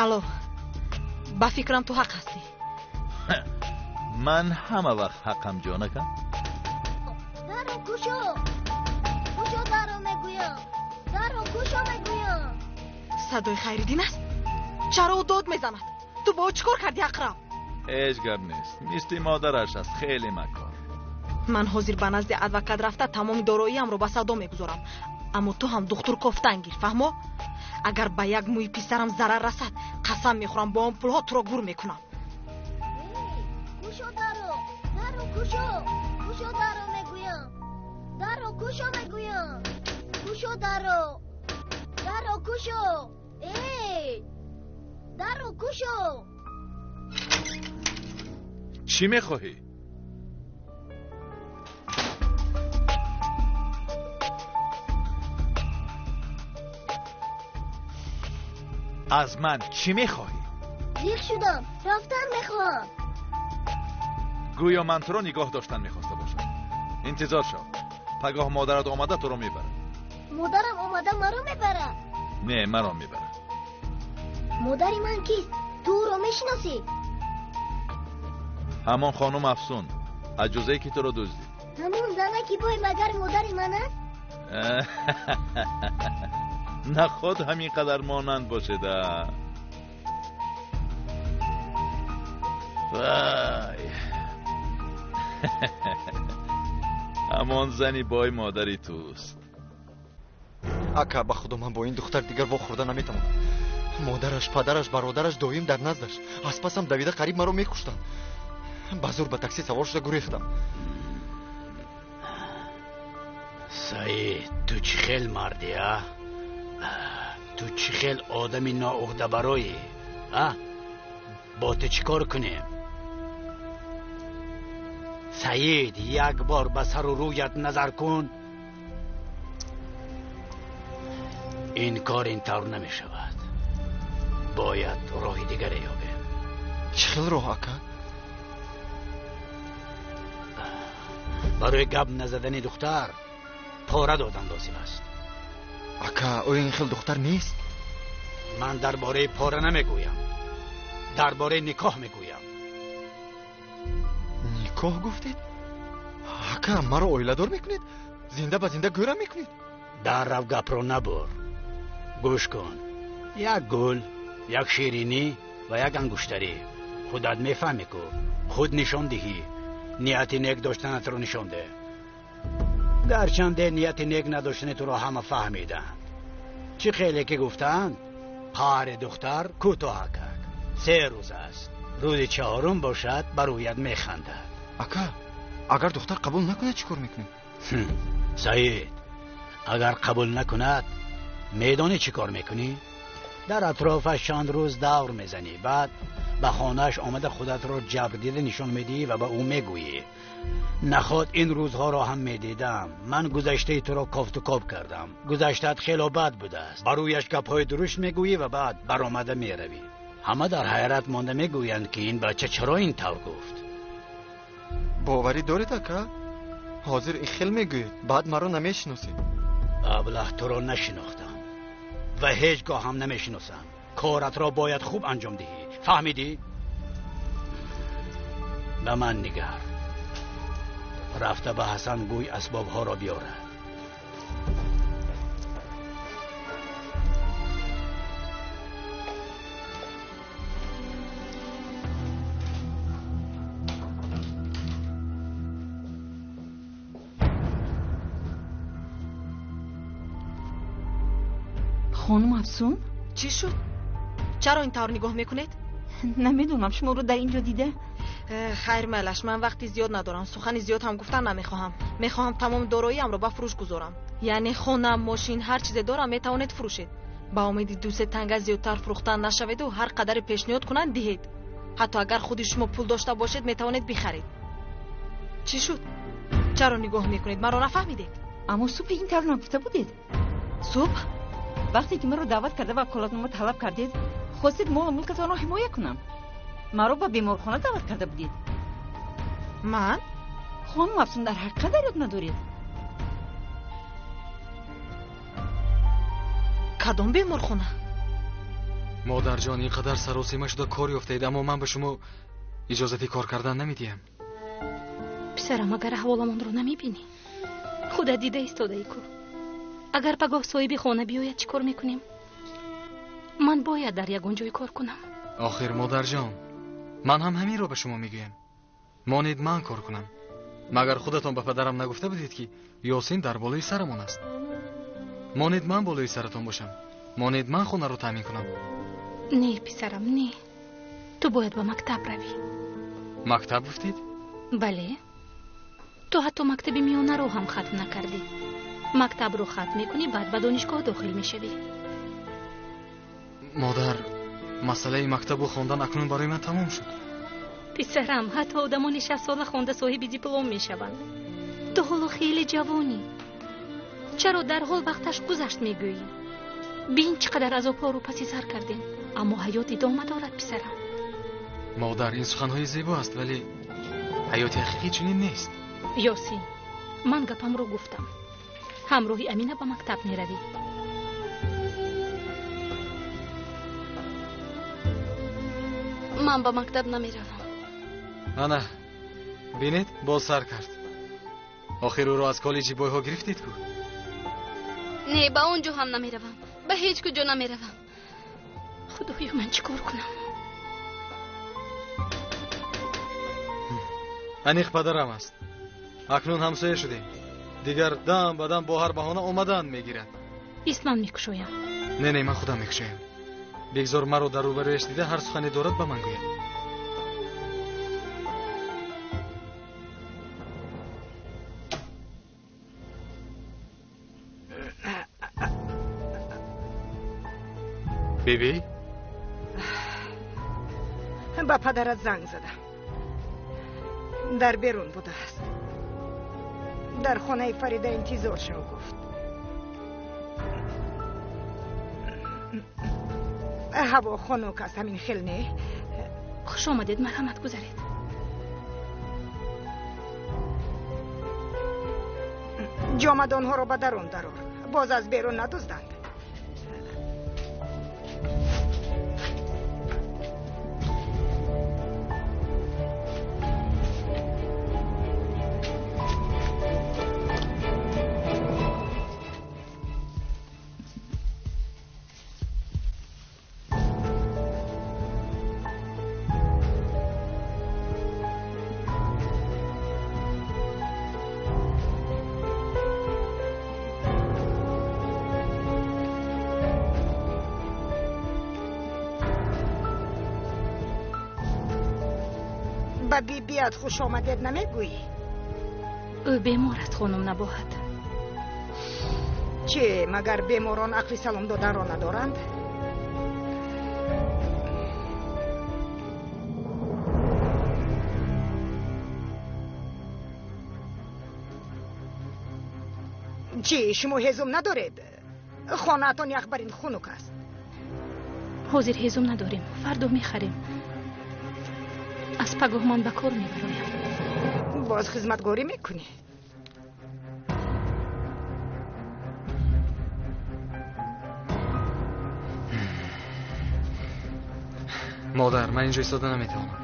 Speaker 10: Алло, ба фикрам ту ҳақ ҳастӣ.
Speaker 2: Ман ҳама вақт ҳақам, ҷонакам.
Speaker 13: Даро кушо, кушо даро мегӯям, даро кушо мегӯям.
Speaker 10: Садои Хайриддин аст? Чаро ӯ дод мезанад? Ту бо ӯ чӣ кор кардӣ, Ақраб?
Speaker 2: Ҳеҷ гап нест. Мисли модараш аст, хеле макор.
Speaker 10: Ман ҳозир ба назди адвокат рафта тамоми дороиамро ба савдо мегузорам. Аммо ту ҳам духтур кофтан гир, фаҳмо? Агар ба як мӯи писарам зарар расад, қасам мехӯрам бо он пулҳо туро гур мекунам.
Speaker 13: Кушо даро, даро кушо, кушо даро мегӯям, даро кушо мегӯям, кушо даро, даро кушо, эй, даро кушо.
Speaker 2: Чӣ мехоҳӣ? Аз ман чӣ мехоҳӣ?
Speaker 13: Зиқ шудам, рафтан мехоҳам.
Speaker 2: Гӯё ман туро нигоҳ доштан мехоста бошам. Интизор шав. Пагоҳ модарат омада туро мебарад.
Speaker 13: Модарам омада маро мебарад?
Speaker 2: Не, маро мебарад.
Speaker 13: Модари ман кист? Ту ӯро мешиносӣ?
Speaker 2: Ҳамон хонум Афсун, аҷузае ки туро дуздид.
Speaker 13: Ҳамон занаки бой магар модари ман аст?
Speaker 2: Наход ҳамин қадар монанд бошеда. Вай! Ҳамон зани бой модари туст.
Speaker 9: Ака, ба худо ман бо ин духтар дигар вохӯрда наметавонам. Модараш, падараш, бародараш доим дар наздаш. Аз пасам давида қариб маро мекуштанд. Ба зур ба такси савор шуда гурехтам.
Speaker 4: Саид, ту чӣ хел марди, а? Ту чӣ хел одами ноуҳдабароӣ, а? Бо ту чӣ кор кунем? Саид, як бор ба сару рӯят назар кун. Ин кор ин тавр намешавад. Бояд роҳи дигаре ёбем.
Speaker 9: Чӣ хел роҳ, ака?
Speaker 4: Барои гап назадани духтар пора додан лозим аст.
Speaker 9: Ака, ӯ ин хел духтар нест.
Speaker 4: Ман дар бораи пора намегӯям, дар бораи никоҳ мегӯям.
Speaker 9: Никоҳ гуфтед? Ака, маро оиладор мекунед? Зинда ба зинда гӯрам мекунед?
Speaker 4: Дар рав гапро набур. Гӯш кун. Як гул, як ширинӣ ва як ангуштарӣ. Худат мефаҳмӣ ку. Худ нишон диҳӣ. Нияти нек доштанатро нишон деҳ. Гарчанде нияти нек надоштани туро ҳама фаҳмиданд. Чӣ хеле ки гуфтаанд, қаҳри духтар кӯтоҳакак. 3 рӯз аст. Рӯзи чаҳорум бошад, ба рӯят механдад.
Speaker 9: Ака, агар духтар қабул накунад чӣ кор мекунем?
Speaker 4: Саид, агар қабул накунад, медонӣ чӣ кор мекунӣ? Дар атрофаш чанд рӯз давр мезанӣ, баъд ба хонааш омада худатро ҷабрдида нишон медиҳӣ ва ба ӯ мегӯӣ: наход ин рӯзҳоро ҳам медидам, ман гузаштаи туро кофту коб кардам, гузаштаат хело бад будааст. Ба рӯяш гапҳои дурушт мегӯӣ ва баъд баромада меравӣ. Ҳама дар ҳайрат монда мегӯянд ки ин бача чаро ин тавр гуфт.
Speaker 9: Боварӣ доред, ака? Ҳозир ин хел мегӯед, баъд маро намешиносед.
Speaker 4: Аблаҳ, туро нашинохтам ва ҳеҷ гоҳ ҳам намешиносам. Коратро бояд хуб анҷом диҳӣ, фаҳмидӣ? Ба ман нигар. Рафта ба Ҳасан гӯй асбобҳоро биёрад.
Speaker 12: Хонум Афсун?
Speaker 10: Чӣ шуд? Чаро ин тавр нигоҳ мекунед?
Speaker 12: Намедонам, шуморо дар ин ҷо дида.
Speaker 10: Хайр, майлаш, ман вақти зиёд надорам, сухани зиёд ҳам гуфтан намехоҳам. Мехоҳам тамоми дороиамро ба фурӯш гузорам. Яъне хона, мошин, ҳар чизе дорам метавонед фурӯшед. Ба умеди 2-3 танга зиёдтар фурӯхтан нашаведу ҳар қадаре пешниҳод кунанд диҳед. Ҳатто агар худи шумо пул дошта бошед метавонед бихаред. Чӣ шуд? Чаро нигоҳ мекунед? Маро нафаҳмидед?
Speaker 12: Аммо субҳ ин тавр нагуфта будед.
Speaker 10: Субҳ?
Speaker 12: Вақте ки маро даъват карда ваколатнома талаб кардед, хостед молу мулкатонро ҳимоя кунам. Маро ба беморхона даъват карда будед.
Speaker 10: Ман?
Speaker 12: Хонум Афсун, дар ҳақиқат дар ёд надоред?
Speaker 10: Кадом беморхона?
Speaker 6: Модарҷон, ин қадар саросима шуда кор ёфтаед, аммо ман ба шумо иҷозати кор кардан намедиҳам.
Speaker 1: Писарам, агар аҳволамонро намебинӣ, худат дида истодаӣ ку. Агар пагоҳ соҳиби хона биёяд, чӣ кор мекунем? Ман бояд дар ягон ҷой кор кунам.
Speaker 6: Охир модарҷон, ман ҳам ҳаминро ба шумо мегӯям. Монед ман кор кунам. Магар худатон ба падарам нагуфта будед, ки Ёсин дар болои сарамон аст? Монед ман болои саратон бошам. Монед ман хонаро таъмин кунам.
Speaker 1: Не, писарам, не. Ту бояд ба мактаб равӣ.
Speaker 6: Мактаб гуфтед?
Speaker 1: Бале. Ту ҳатто мактаби миёнаро ҳам хатм накардӣ. Мактабро хатм мекунӣ, баъд ба донишгоҳ дохил мешавӣ.
Speaker 6: Модар, масъалаи мактабу хондан акнун барои ман тамом шуд.
Speaker 1: Писарам, ҳатто одамони 60-сола хонда соҳиби диплом мешаванд. Ту ҳоло хеле ҷавонӣ. Чаро дарҳол вақташ гузашт мегӯӣ? Бин чӣ қадар азобҳоро паси сар кардем, аммо ҳаёт идома дорад, писарам.
Speaker 6: Модар, ин суханҳои зебо аст, вале ҳаёти ҳақиқӣ чунин нест.
Speaker 1: Ёсин, ман гапамро гуфтам. Ҳамроҳи Амина ба мактаб меравӣ.
Speaker 8: Ман ба мактаб намеравам.
Speaker 6: Ана, бинед, боз сар кард. Охир ӯро аз коллеҷи бойҳо гирифтед ку?
Speaker 8: Не, ба он ҷо ҳам намеравам. Ба ҳеҷ куҷо намеравам.
Speaker 1: Худоё, ман чӣ кор кунам?
Speaker 6: Аниқ падарам аст. Акнун ҳамсоя шудем. Дигар дам ба дам бо ҳар баҳона омадан мегирад.
Speaker 1: Ист, ман мекушоям.
Speaker 6: Не, не, ман худам мекушоям. Бигзор маро дар рӯбарӯяш дида ҳар сухане дорад ба ман гӯяд. Биби?
Speaker 3: Ба падарат занг задам. Дар берун будааст. Дар хонаи Фарида интизор шав гуфт. Ҳаво хунук аст, ҳамин хел не?
Speaker 1: Хуш омадед, марҳамат гузаред.
Speaker 3: Ҷомадонҳоро ба дарун дарор. Боз аз берун надузданд. Ба бибият хуш омадед намегӯӣ?
Speaker 1: Ӯ бемор аст, хонум Набоҳат.
Speaker 3: Чӣ, магар беморон ақли салом доданро надоранд? Чӣ, шумо ҳезум надоред? Хонаатон яхбарин хунук аст.
Speaker 1: Ҳозир ҳезум надорем, фардо мехарем. Аз пагоҳ ман ба кор мебароям.
Speaker 3: Боз хизматгорӣ мекунӣ?
Speaker 6: Модар, ман инҷо истода наметавонам.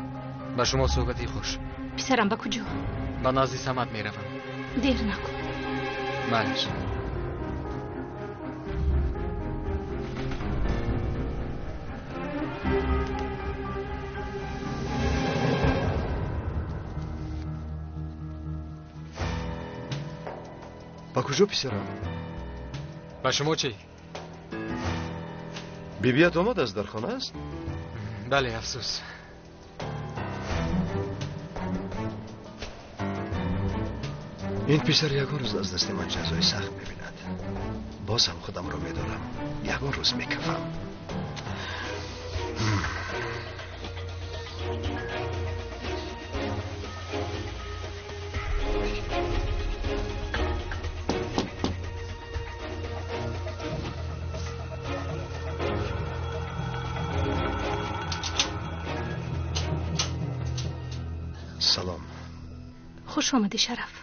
Speaker 6: Ба шумо суҳбати хуш.
Speaker 1: Писарам, ба куҷо?
Speaker 6: Ба назди Самад меравам.
Speaker 1: Дер накун.
Speaker 6: Балеш.
Speaker 5: Ба куҷо, писарам?
Speaker 6: Ба шумо чӣ?
Speaker 5: Бибият омадааст, дар хона аст?
Speaker 6: Бале, афсӯс.
Speaker 5: Ин писар ягон рӯз аз дасти ман ҷазои сахт мебинад. Боз ҳам худамро медорам. Ягон рӯз мекафам. Салом.
Speaker 1: Хуш омадӣ, Шараф.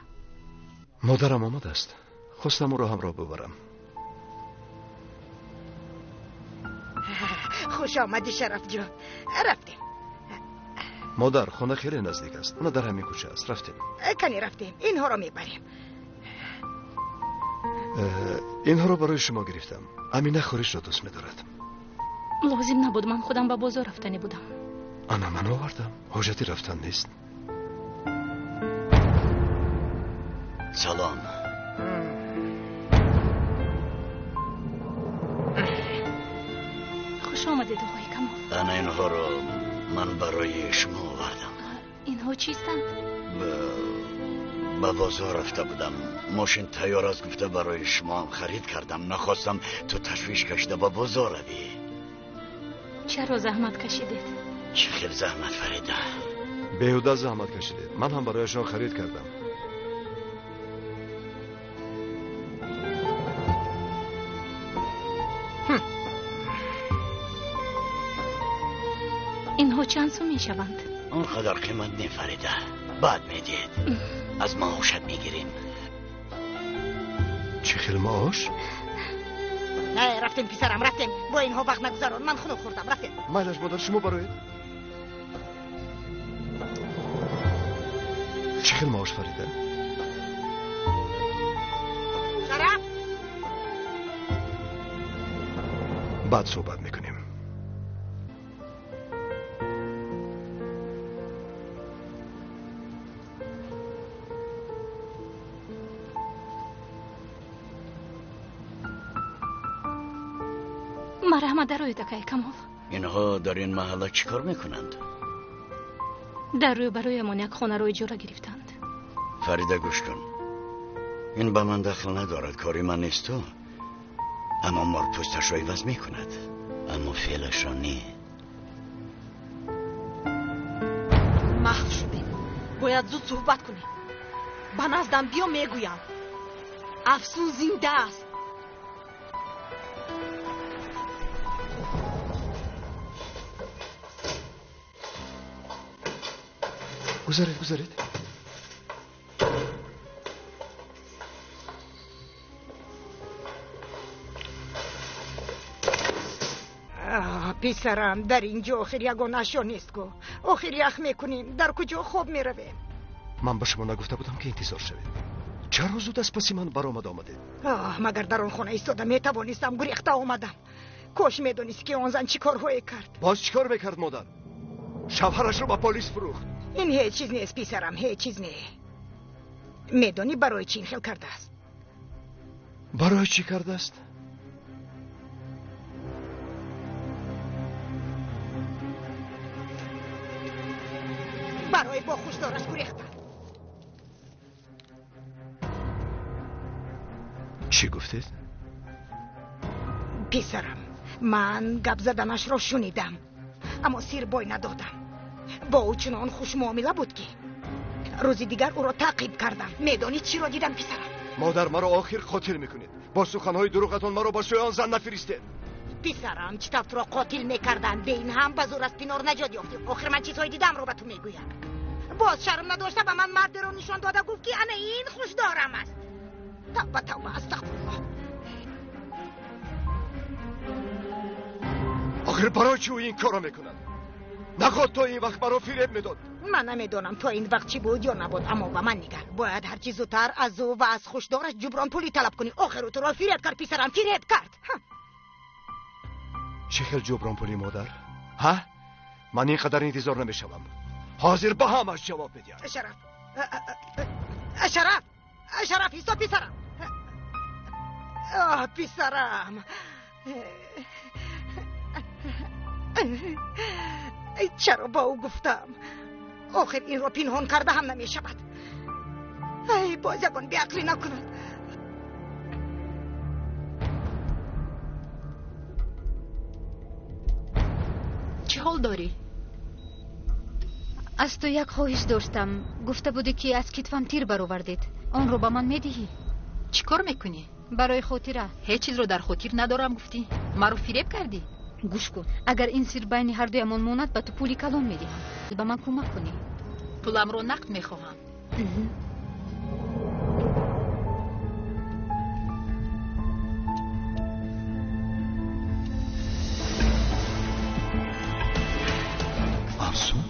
Speaker 5: Модарам омадааст. Хостам ӯро ҳамроҳ бибарам.
Speaker 3: Хуш омадӣ, Шарафҷон. Рафтем.
Speaker 5: Модар, хона хеле наздик аст. Она дар ҳамин кӯча аст. Рафтем.
Speaker 3: Кани рафтем. Инҳоро мебарем.
Speaker 5: Инҳоро барои шумо гирифтам. Амина хӯришро дӯст медорад.
Speaker 1: Лозим набуд, ман худам ба бозор рафтанӣ будам.
Speaker 5: Ана ман овардам, ҳоҷати рафтан нест.
Speaker 4: Салом.
Speaker 1: Хуш омадед, оғои Камол.
Speaker 4: Ана инҳоро ман барои шумо овардам.
Speaker 1: Инҳо чистанд?
Speaker 4: Ба бозор рафта будам. Мошин тайёр аст гуфта барои шумо ҳам харид кардам. Нахостам ту ташвиш кашида ба бозор равӣ.
Speaker 1: Чаро заҳмат кашидед?
Speaker 4: Чӣ хел заҳмат, Фарида?
Speaker 5: Беҳуда заҳмат кашидед. Ман ҳам барояшон харид кардам.
Speaker 1: Инҳо чанд сум мешаванд?
Speaker 4: Он қадар қимат не, Фарида. Баъд медиҳед. Аз маошат мегирем.
Speaker 5: Чӣ хел маош?
Speaker 3: Рафтем, писарам, рафтем. Бо инҳо вақт нагузарон. Ман хунук хӯрдам. Рафтем.
Speaker 5: Майлаш, модар, шумо бароед. Чӣ хел маош, Фарида?
Speaker 3: Шараф!
Speaker 5: Баъд суҳбат мекунем.
Speaker 1: Марҳамат, дароед, акай Камол.
Speaker 4: Инҳо дар ин маҳалла чӣ кор мекунанд?
Speaker 1: Дар рӯбарӯямон як хонаро иҷора гирифтанд.
Speaker 4: Фарида, гӯш кун. Ин ба ман дахл надорад, кори ман нест ту. Аммо мор пӯсташро иваз мекунад, аммо феълашро не.
Speaker 10: Маҳв шудем. Бояд зуд суҳбат кунем. Ба наздам биё, мегӯям. Афсун зинда аст.
Speaker 5: Гузаред, гузаред.
Speaker 3: Писарам, дар ин ҷо охир ягон ашё нест ку. Охир ях мекунем, дар куҷо хоб меравем?
Speaker 5: Ман ба шумо нагуфта будам, ки интизор шавед. Чаро зуд аз паси ман баромад омадед?
Speaker 3: Магар дар он хона истода метавонистам, гурехта омадам. Кош медонисти, ки он зан чӣ корҳое кард.
Speaker 5: Боз чӣ кор мекард, модар? Шавҳарашро ба полис фурӯхт.
Speaker 3: Ин ҳеҷ чиз нест, писарам, ҳеҷ чиз не. Медонӣ барои чӣ ин хел кардааст?
Speaker 5: Барои чӣ кардааст?
Speaker 3: Барои бо хушдораш гурехтан.
Speaker 5: Чӣ гуфтед?
Speaker 3: Писарам, ман гап заданашро шунидам, аммо сир бой надодам. Бо ӯ чунон хушмуомила буд, ки рӯзи дигар ӯро таъқиб кардам. Медонӣ чиро дидам, писарам?
Speaker 5: Модар, маро охир қотил мекунед. Бо суханҳои дурӯғатон маро ба сӯи он зан нафиристед.
Speaker 3: Писарам, чӣ тавр туро қотил мекарданд? Бе ин ҳам ба зӯр аз пинор наҷот ёфтӣ. Охир ман чизҳои дидамро ба ту мегӯям. Боз шарм надошта ба ман мардеро нишон дода гуфт, ки ана ин хушдорам аст. Тавба, тавба, астағфируллоҳ.
Speaker 5: Охир барои чӣ ӯ ин корро мекунад? Наход то ин вақт маро фиреб медод.
Speaker 3: Ман намедонам то ин вақт чӣ буд ё набуд, аммо ба ман нигар. Бояд ҳарчи зудтар аз ӯ ва аз хушдораш ҷубронпулӣ талаб кунӣ. Охир ӯ туро фиреб кард, писарам, фиреб кард.
Speaker 5: Чӣ хел ҷубронпулӣ, модар? Ҳа? Ман ин қадар интизор намешавам. Ҳозир ба ҳамаш ҷавоб медиҳам.
Speaker 3: Шараф, Шараф, Шараф, исто, писарам. Оҳ, писарам. Чаро ба ӯ гуфтам? Охир инро пинҳон карда ҳам намешавад. Ай, боз ягон беақлӣ накунад.
Speaker 11: Чӣ ҳол дорӣ?
Speaker 14: Аз ту як хоҳиш доштам. Гуфта будӣ, ки аз китфам тир баровардед. Онро ба ман медиҳӣ?
Speaker 11: Чӣ кор мекунӣ?
Speaker 14: Барои хотира.
Speaker 11: Ҳеҷ чизро дар хотир надорам гуфтӣ. Маро фиреб кардӣ?
Speaker 14: Гӯш кун, агар ин сир байни ҳардуямон монад, ба ту пули калон медиҳам. Ба ман кӯмак кунӣ.
Speaker 11: Пуламро нақд мехоҳам.
Speaker 9: Афсун?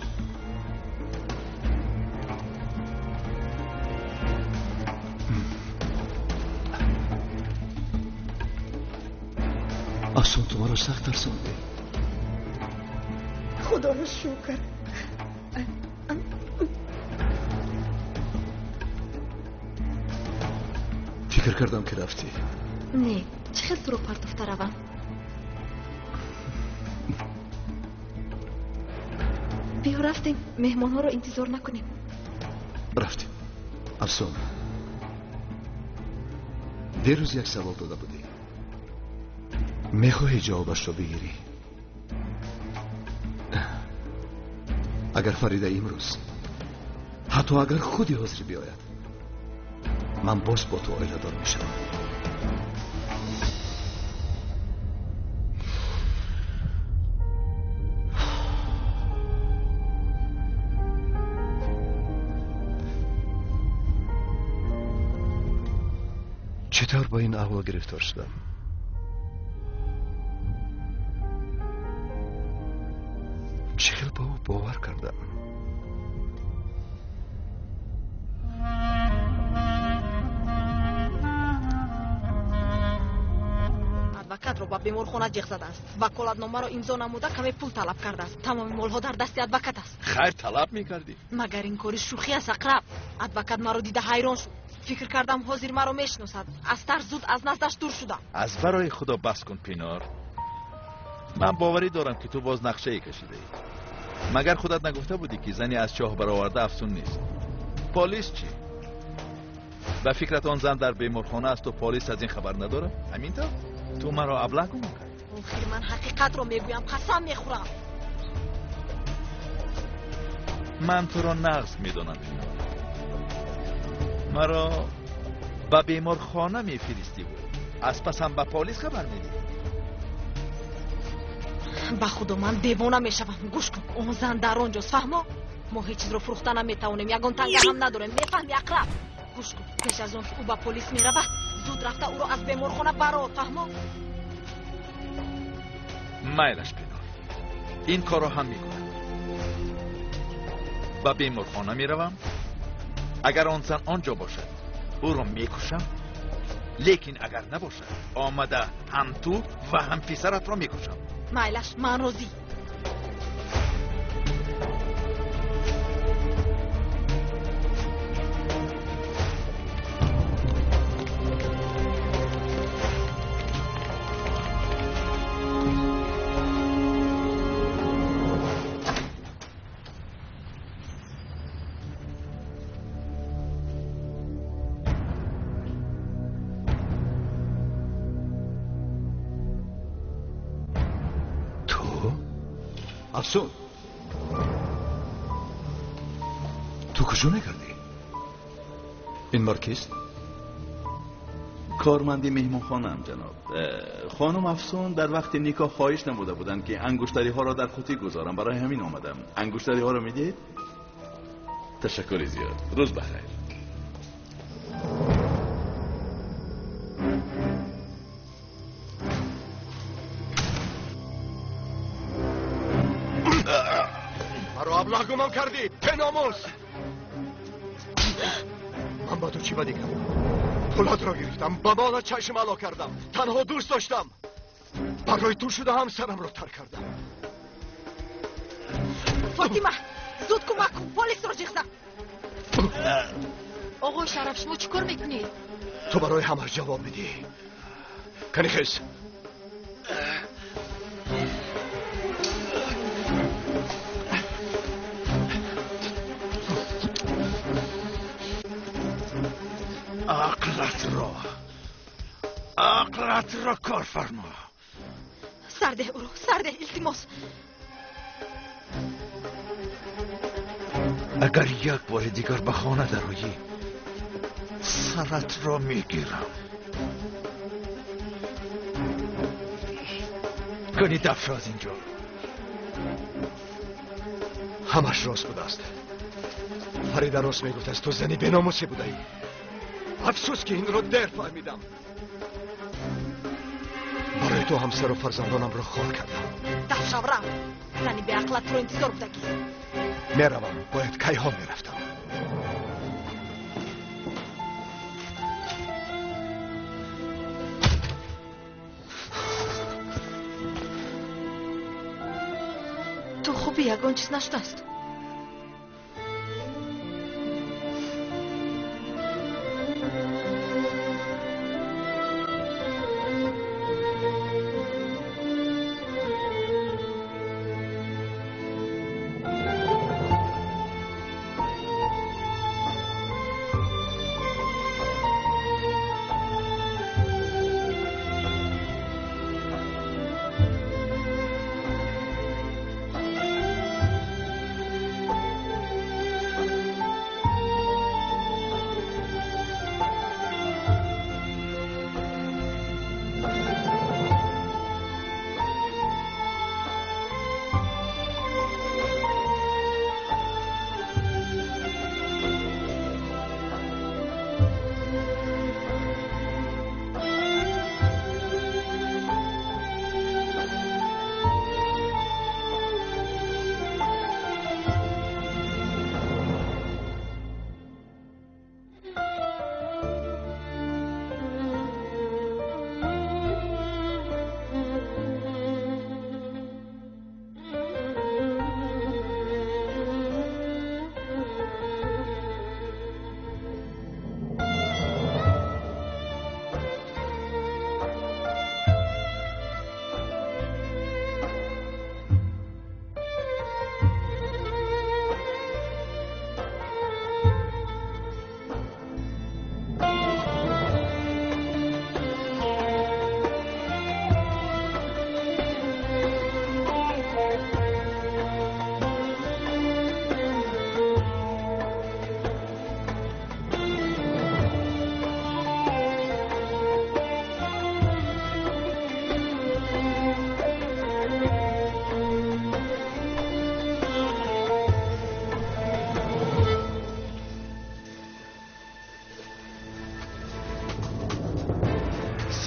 Speaker 9: Афсун, ту маро сахт тарсондӣ.
Speaker 15: Худоро шукр.
Speaker 5: Фикр кардам ки рафтӣ.
Speaker 10: Не, чӣ хел туро партофта равам? Биё рафтем, меҳмонҳоро интизор накунем.
Speaker 5: Рафтем. Афсон, дирӯз як савол дода будӣ. Мехоҳӣ ҷавобашро бигирӣ? Агар Фарида имрӯз, ҳатто агар худи ҳозир биёяд, ман боз бо ту оиладор мешавам. Чӣ тавр ба ин аҳвол гирифтор шудам? Чӣ хел ба ӯ бовар кардам?
Speaker 10: Адвокатро ба беморхона ҷиғ задааст. Ваколатномаро имзо намуда каме пул талаб кардааст. Тамоми молҳо дар дасти адвокат аст.
Speaker 2: Хайр талаб мекардӣ?
Speaker 10: Магар ин кори шӯхӣ аст, Ақраб? Адвокат маро дида ҳайрон шуд. Фикр кардам ҳозир маро мешиносад. Аз тарс зуд аз наздаш дур шудам.
Speaker 2: Аз барои Худо бас кун, Пинор. Ман боварӣ дорам ки ту боз нақшае кашидаӣ. Магар худат нагуфта будӣ ки зани аз чоҳ бароварда афсун нест? Полис чӣ? Ба фикрат он зан дар беморхона аст ва полис аз ин хабар надорад? Ҳамин тавр? Ту маро аблаҳ гумон кардӣ.
Speaker 10: Охир ман ҳақиқатро мегӯям, қасам мехӯрам.
Speaker 2: Ман туро нағз медонам, Пинор. Маро ба беморхона мефиристиву аз пасам ба полис хабар медиҳӣ.
Speaker 10: Ба Худо ман девона мешавам. Гӯш кун, он зан дар он ҷост, фаҳмо? Мо ҳеҷ чизро фурӯхта наметавонем, ягон танга ҳам надорем. Мефаҳми, Ақраб? Гӯш кун, пеш аз он ки ӯ ба полис меравад, зуд рафта ӯро аз беморхона барор, фаҳмо?
Speaker 2: Майлаш, Пинор, ин корро ҳам мекунам. Ба беморхона меравам. Агар он зан он ҷо бошад, ӯро мекушам. Лекин агар набошад, омада ҳам ту ва ҳам писаратро мекушам.
Speaker 10: Майлаш, ман розӣ.
Speaker 5: Афсун, ту куҷо мекардӣ? Ин мард кист?
Speaker 2: Корманди меҳмонхонаам, ҷаноб. Хонум Афсун дар вақти никоҳ хоҳиш намуда буданд ки ангуштариҳоро дар қутӣ гузорам. Барои ҳамин омадам. Ангуштариҳоро медиҳед? Ташаккури зиёд. Рӯз бахайр.
Speaker 5: Маро аблаҳ гумон кардӣ, беномус! Ман ба ту чӣ бадӣ кардам? Пулатро гирифтам, ба молат чашм ало кардам, танҳо дӯст доштам. Барои ту шуда ҳамсарамро тарк кардам.
Speaker 10: Фотима, зуд кӯмак кун, полисро ҷиғ зад.
Speaker 11: Оғои Шараф, шумо чӣ кор мекунед?
Speaker 5: Ту барои ҳамаш ҷавоб медиҳӣ. Кани хез.
Speaker 2: Ақлатро кор фармо.
Speaker 10: Сардеҳ ӯро, сардеҳ, илтимос.
Speaker 2: Агар як бори дигар ба хона дароӣ, саратро мегирам. Кани дафшо аз инҷо.
Speaker 5: Ҳамаш рост будааст. Фарида рост мегуфтааст, ту зани беномусе будаӣ. Афсӯс ки инро дер фаҳмидам. Барои ту ҳамсару фарзандонамро хор кардам.
Speaker 10: Дафшав, рав. Зани беақлат туро интизор будагист.
Speaker 5: Меравам, бояд кайҳо мерафтам.
Speaker 10: Ту хубӣ, Ягон чиз нашудааст.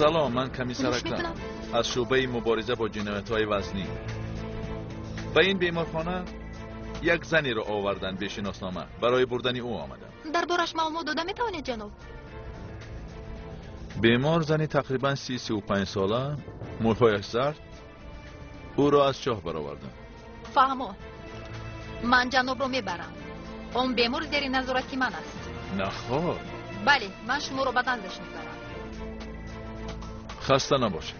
Speaker 2: Салом, ман комиссар Акрам аз шӯъбаи мубориза бо ҷиноятҳои вазнӣ. Ба ин беморхона як занеро оварданд бешиноснома. Барои бурдани ӯ омадам.
Speaker 11: Дар бораш маълумот дода метавонед, ҷаноб?
Speaker 2: Бемор зани тақрибан 35 сола, мӯйҳояш зард, ӯро аз чоҳ бароварданд.
Speaker 11: Фаҳмо. Ман ҷанобро мебарам. Он бемор зери назорати ман аст.
Speaker 2: Наход.
Speaker 11: Бале, ман шуморо ба наздаш мебарам.
Speaker 2: Хаста набошед.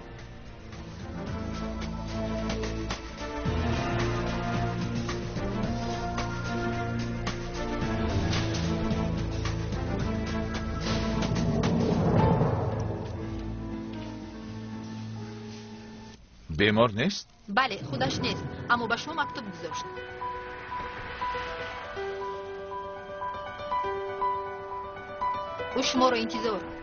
Speaker 2: Бемор нест?
Speaker 11: Бале, худаш нест, аммо ба шумо мактуб гузошт. Ӯ шуморо интизор.